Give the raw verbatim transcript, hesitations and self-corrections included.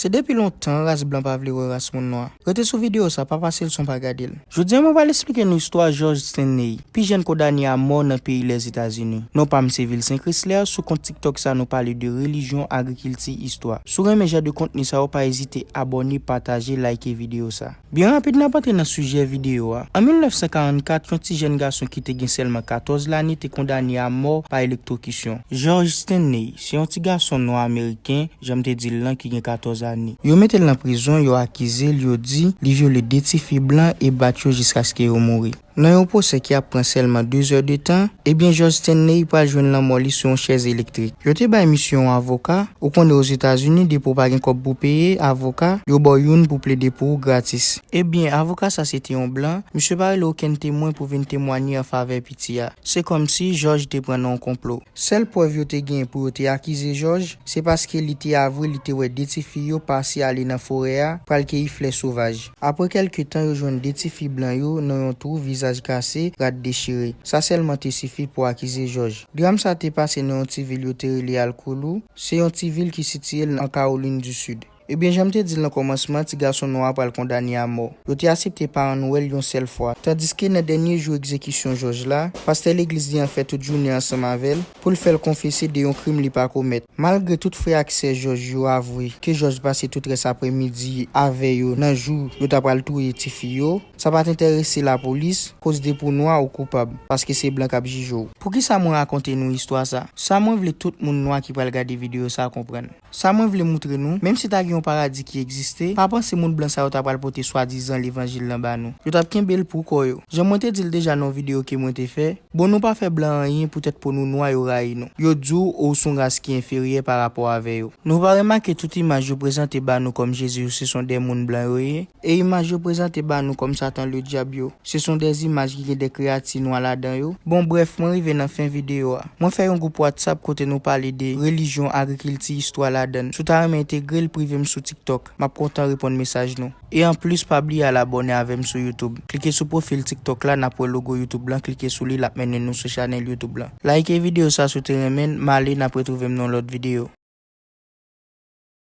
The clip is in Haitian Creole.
Se depi lontan ras blan pa vle wè ras moun nwa. Rete sou videyo sa, pa pase l san w pa gade l. Jodi a mwen pral esplike nou istwa George Stanley, pi jèn kondane a mò nan peyi Lèzetazini. Non pa m se Vilsen Chrysler, sou kont TikTok sa nou pale de relijyon, agrikilti, istwa. Si w renmen jan de kontni sa yo, pa ezite abòne, pataje, like videyo sa. Byen rapid n ap antre nan sijè videyo a. An mil nèf san karannkat, yon ti jèn gason ki te gen sèlman katòz lane te kondane a mò pa elektwokisyon. George Stanley, se yon ti gason nwa ameriken, jan m te di l lan, ki gen katòz ane. Yo mete l nan prizon, yo akize l, yo di li vyole de tifi blan e bat yo jiskaske yo mouri. Nan yon pwosè ki ap pran sèlman de zè de tan, ebyen George Stanley pral jwenn lanmò li sou yon chèz elektrik. Yo te bay misye yon avoka, ou konnen Ozetazini depi w pa gen kòb pou peye avoka, yo ba w youn pou plede pou ou gratis. Ebyen avoka sa se te yon blan, misye pa rele okenn temwen pou vin temwanye an favè piti a. Se kòmsi George te pran nan yon konplo. Sèl prèv yo te gen pou yo te akize George, se paske li te avwe li te wè de tifi yo pase ale nan forè a pral keyi flè sovaj. Apre kèlke tan yo jwenn de tifi blan yo nan yon twou, vizaj kase, rad dechire. Sa sèlman te sifi pou akize George. Dram sa te pase nan yon ti vil yo te rele Alkulu, se yon ti vil ki sitiye l an Kawolin di Sid. Ebyen jan m te di l nan kòmansman, ti gason nwa a pral kondane a mò. Yo te aksepte pa ann wè l yon sèl fwa. Tandiske nan dènye jou egzekisyon George la, pastè legliz li an fè tout jounen ansanm avè l pou l fè l konfese de yon krim li pa komèt. Malgre tout frè ak sè George yo avwe ke George pase tout rès aprèmidi avè yo nan jou yo ta pral touye tifi yo, sa pa t enterese lapolis, koz de pou nwa ou koupab, paske se blan k ap jije w. Poukisa mwen rakonte nou istwa sa? Sa mwen vle tout moun nwa ki pral gade videyo sa konprann. Sa mwen vle moutre nou, menm si ta gen yon paradi ki egziste, pa panse moun blan sa yo ta pral pote swadizan levanjil lan ba nou. Yo t ap kenbe l pou kò yo. Jan mwen te di l deja nan yon videyo ke mwen te fè, bon nou pa fè blan anyen poutèt po nou nwa yo rayi nou. Yo di w ou se yon ras ki enferyè pa rapò avè yo. Nou pa remake tout imaj yo prezante ba nou kòm Jezi yo se son dè moun blan yo ye? E imaj yo prezante ba nou kòm Satan ledyab yo, se son dè imaj ki gen dè kreyati nwa ladan yo. Bon, brèf, mwen rive nan fen videyo a. Mwen fè yon gwoup WhatsApp kote nou pale de relijyon, agrikilti, istwa ladan l. Si w ta renmen entegre l, prive m sou TikTok. M ap kontan reponn mesaj nou. E anplis, pa bliye al abòne avè m sou YouTube. Klike sou pwofil TikTok la, n ap wè logo YouTube lan, klike sou li, l ap mennen nou sou chanèl YouTube lan. Like videyo sa si w te renmen l, m ale, n ap retwouve m nan yon lòt videyo.